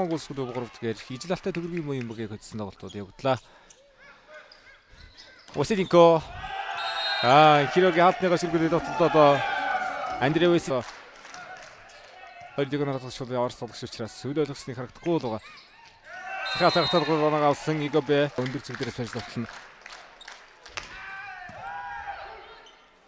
Монгол улс клуб 3 дахь ижил алтай төгрөгийн мөн бүгийг хөдөлсөн тоглолтууд явагдлаа. Василенко Хирогийн хаалтныгаа ширгүүлээд тоглолтод Андрей Василенко 2-1 наратгах Орос тоглогч учраас үл ойлгосныг харагдахгүй л байгаа. Захаал тагтал 3 авсан Игобе өндөр зүг дээрээс байж тоглоно.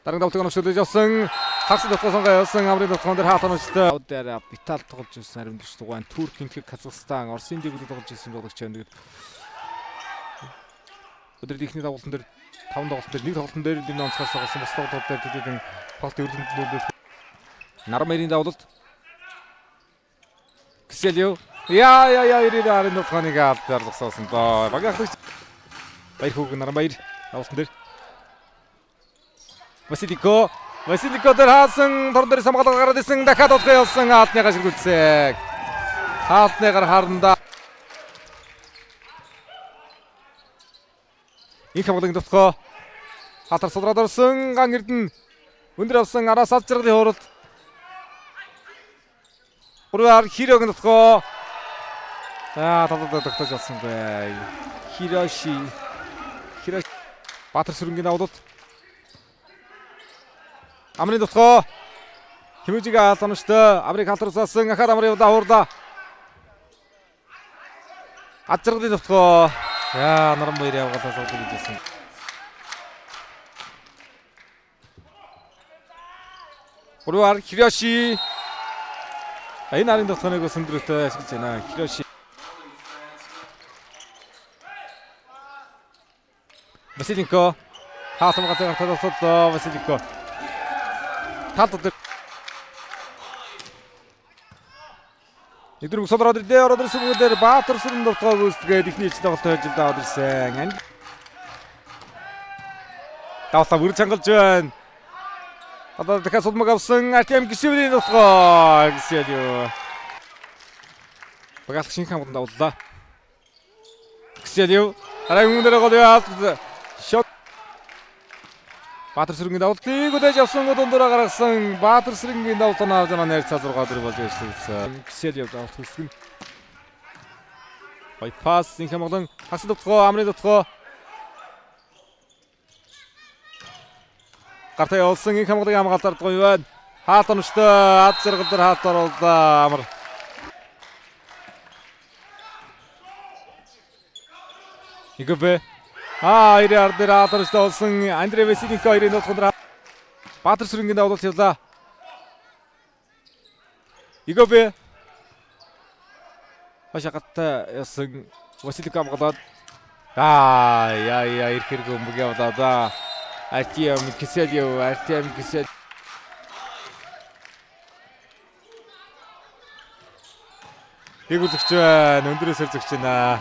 Дараагийн тоглолтыг онцлож явсан. Хагас дотгоо сонгоо явсан. Амрын дотгоон дээр хаалт оновчтой. Дээр Битал тоглож ирсэн аримдагч дугаан Турк, Хинтгэг, Казахстан, Оросын лигүүд тоглож ирсэн тоглогч байна. Тэгээд өдөр ихний тоглолтын дээр 5 тоглолтын дээр 1 тоглолтын дээр энэ онцгой тоглосон. Бус тоглолтууд дээр тэдний тоглолт өргөмжлөлөө. Нарамэрийн давлалт. Киселев. Яа яа яа ирээ арын дотгооныг алд зарлгасан доо. Багийн ахлагч Баяр хүүг Нарамбаяр давлалтан дээр Василико Василико дээр хаасан торон дээр самгалаа гараад исэн дахиад удах явсан хаалтныгаа ширгүүлсэн. Хаалтныгаар харанда. Инх хамгаалan дотгоо хатар судраад орсон ган эрдэн өндөр авсан араас ад жаргалын хуралд. 3-аар Хирогийн дотгоо. Аа талдаа тогтоож олсонгүй. Хироши Хироши Баатар сүрэнгийн давлалт. Амрын дотгоо Хэмүүжиг хаалт оновчтой. Амрыг хаалт руу ахаад амрын удаа хурлаа. Ад жаргалын дотгоо. Яа Нарамбаяр явгалаа суулгаж ирсэн. 3-аар Хироши. Энэ арын дотгооныг өндрөөтэй ашиглаж байна. Хироши. Василенко хаалт хамгаалсан гартаа Василенко. Талд дээр Нэгдүгээр судраад ирлээ. Ороод ирсэн бүгдээр Баатар сүрэн дотгоо гүйцэтгээд эхний ээлжид тоглолт хожил аваад ирсэн. Давлаа бүрж хангалж байна. Одоо дахиад сулмаг авсан Артем Гисевлийн дотгоо Гиселев. Багаалх шинэ хамгаалан давлаа. Гиселев дараагийн өмнө гол яалт шот. Баатар сүрэнгийн давлтыг үдэж авсан дундуура гаргасан. Баатар сүрэнгийн давлт нь авч найр цаа 6-4 болж ирсэн. Гиселев давлт хүсгэн. Гой пас инх хамгаалан хагас дотгоо амрын дотгоо. Гартаа явуулсан инх хамгаалan хамгаалтаар гоё байна. Хаалт оновчтой ад жаргал дээр хаалт оруулаа амар. Игобе ирээ ар дээр хаалт оновчтой болсон Андрей Василенко хоёрын дотгон дээр Баатар сүрэнгийн давлалт явлаа. Игобе хашаа гаттай явсан Василенко хамгаалаад яа яа ирэх хэрэг бөмбөг явлаа да. Артем Киселев, Артем Киселев. Нэг үзэгч байна, өндрөөс үзэгч байна.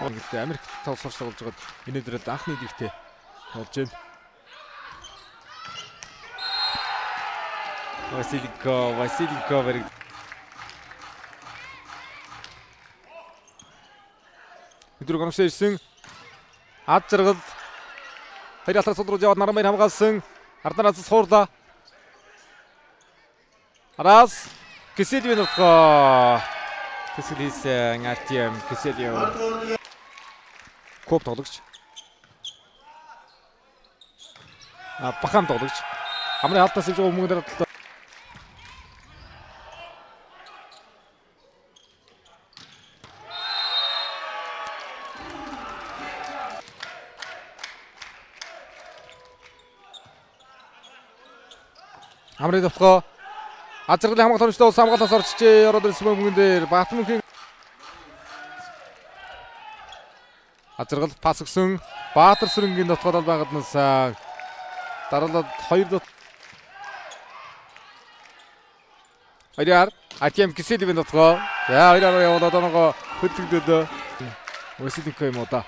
Гэхдээ Америкт тоглож тоглож байгаад энэ өдрөд анхны лигтээ тоглож байна. Василенко, Василенко бариг. Өдөр гомшоо ирсэн. Ад жаргал хоёр алтар судрууж яваад Нарамбаяр хамгаалсан. Ардараас суурлаа. Араас Киселевийн нутгаа. Кисел хийсэн Артем Киселев. Коп тоглогч. Бахам тоглогч. Амрын хаалтаас ивж байгаа хүмүүн дээр Амрын дотгоо ад жаргалын хамгаалалт оновчтой болсон хамгаалаас орчжээ. Ороод ирсэн бөмбөгөн дээр Батмөнхийн ад жаргал пас өгсөн. Баатар сүрэнгийн дотгоо байгааднаас дараалал 2 дот. Хоёраар Артем Киселевийн дотгоо. За хоёроор явуулаад оноогоо хөдлөгдөд Василенко юм уу да.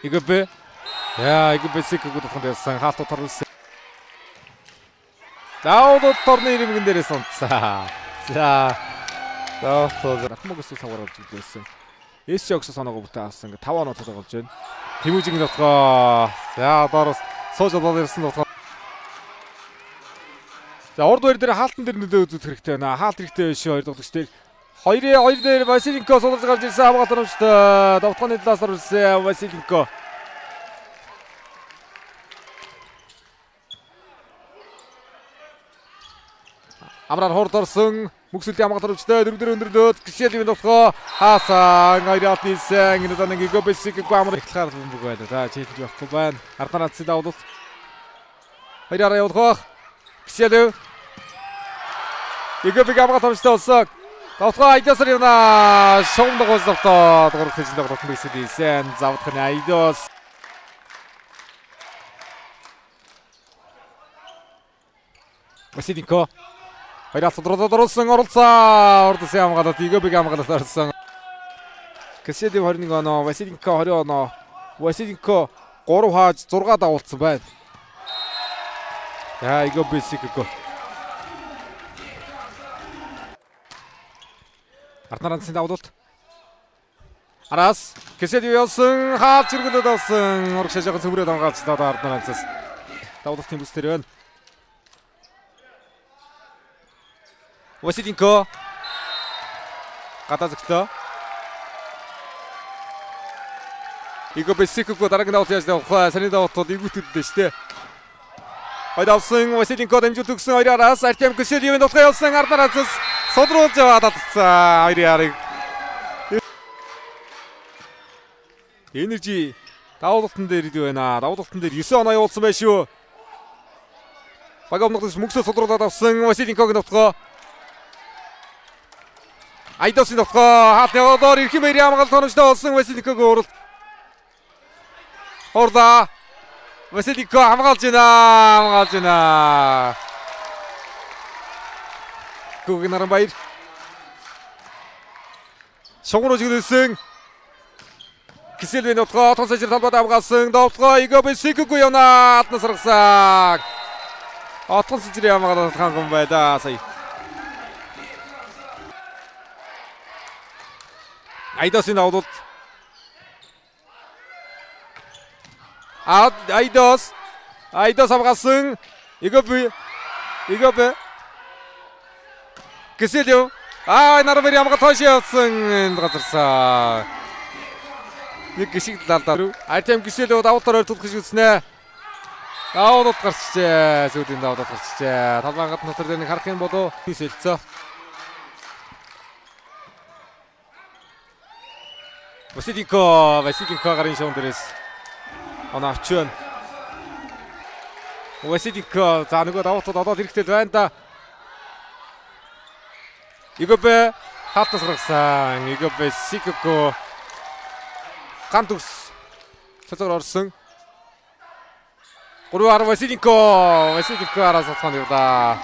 Игобе Яа, Игобе Сикэг дотгонд явсан. Хаалт торлсон. Давд торны ирмэгэн дээрээс унтсан. За. Давд Рахмогс савар болж ирсэн. Эс жогс соноогоо бүтээ авсан. 5 оноо тоглож байна. Тэмүүжингийн дотгоо. За, доороос сууж болоод ирсэн дотгоо. За урд хоёр дээр хаалтан дээр нөлөө үзүүлэх хэрэгтэй байна. Хаалт хэрэгтэй биш хоёр тоглогч дээр. 2-2 дээр Василенко суулж гарч ирсэн хамгаалт оромжтой. Довтгооны талаас оруулсан Василенко. Амраар хурд орсон. Мөксөлийн хамгаалт оромжтой. Дөрөв дээр өндөрлөөд Киселийн довтгоо хаасан. Хоёр алт нийлсэн. Энэ удаа нэг Гобесик амар эхлэхээр бөмбөг байна. За чийлж явахгүй байна. Ардан нацын давуулалт. Хоёроор явуулах байх. Киселев. Игобиг хамгаалт оромжтой болсон. Довтгоо Айдосор явна. Шугам дагуулж довтоо. Гурав тэжин тоглолт мөсөл хийсэн. Завдах нь Айдос. Василенко. Хоёр алт дурдаад оруулсан оролцоо. Урдсан хамгаалалт Игобиг хамгаалалт орсон. Киселев 21 оноо, Василенко 20 оноо. Василенко 3 хааж 6 давуулсан байна. За Игобиг Сикэко. Арнаранцын давуулалт. Араас Киселев явсан, хааж өргөлөд авсан. Урагш шажаахан цөмрөөд хамгаалж одоо Арнаранцаас. Давуулалтын бүс дээр байна. Василенко гадаа зөглөө. Игобе Сикэко дараагийн давуулалт яаж явах вэ? Саний давуулалт бол эвгүйтэлдээ шүү дээ. Хоёр авсан Василенко дамжуулт өгсөн хоёр араас Артем Киселевийн довтгоо явсан Арнаранцаас содруулж яваад алдсан хоёрын арыг. Энержи давуулалтан дээр идэв байна. Давуулалтан дээр 9 оноо явуулсан байх шүү. Баг өмнөх мөксөө содруулаад авсан Василенкогийн довтгоо. Айдосын довтгоо хаалт яваад эрхэм баярын хамгаалалт оромжтой болсон Василенкогийн уралд. Хурлаа. Василенко хамгаалж байна. Хамгаалж байна. Гүгэн Наранбаяр. Шугам руу чиглүүлсэн. Киселевийн довтгоо отгон сажир талбайд хамгаалсан. Довтгоо Игобе Сикэко явна. Алтнаас гаргасан. Отгон сажирын хамгаалалт ханган байлаа сая. Айдосын давуулалт. Айдос. Айдос хамгаалсан. Игобе. Игобе. Киселев. Наранбаяр хамгаалалт хойш явсан. Энд газарсан. Нэг гişиг талдаа. Артем Киселев давуулалтаар ойртуулах гэж үзснэ. Давуулалт гарчжээ. Сүүлийн давуулалт гарчжээ. Талбайн гадна дотор дээр нэг харах юм болов солилцоо. Василенко, Василенко гарын шуун дээрээс оноо авч байна. Василенко за нөгөө давуултад одоод ирэхтэй байна да. Игобе хаалтаас гаргасан. Игобе Сикэко ган төгс цэцэг орсон. 3-10 Василенко, Василенко араас отхон явлаа.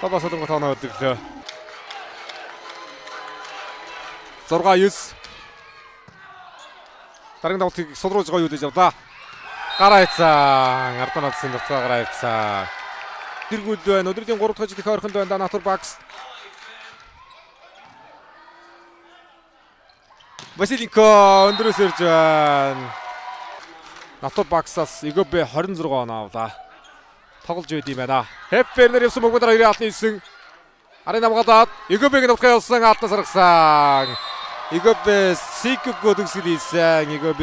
Баба содонго тооноо өдөглөө. 6-9. Дараагийн давуултыг сулруулж гоё үлээж авлаа. Гараа хийцэн. Арданацын довтгоо гараа хийцэн. Дэргүүд байна. Өдрийн 3 дахь жилийн ойрхонд байна. Натур Бакс. Василенко өндрөөс ирж байна. Натур Баксаас Игобе 26 оноо авлаа. Тоглож байд юм байна. Хеппернер явсан бөгөөдөр хоёрын алтны 9. Арын хамгаалаад Игобегийн довтгоо явсан алтнаас гаргасан. Игобе Сикэко төгсгөл хийсэн. Игобе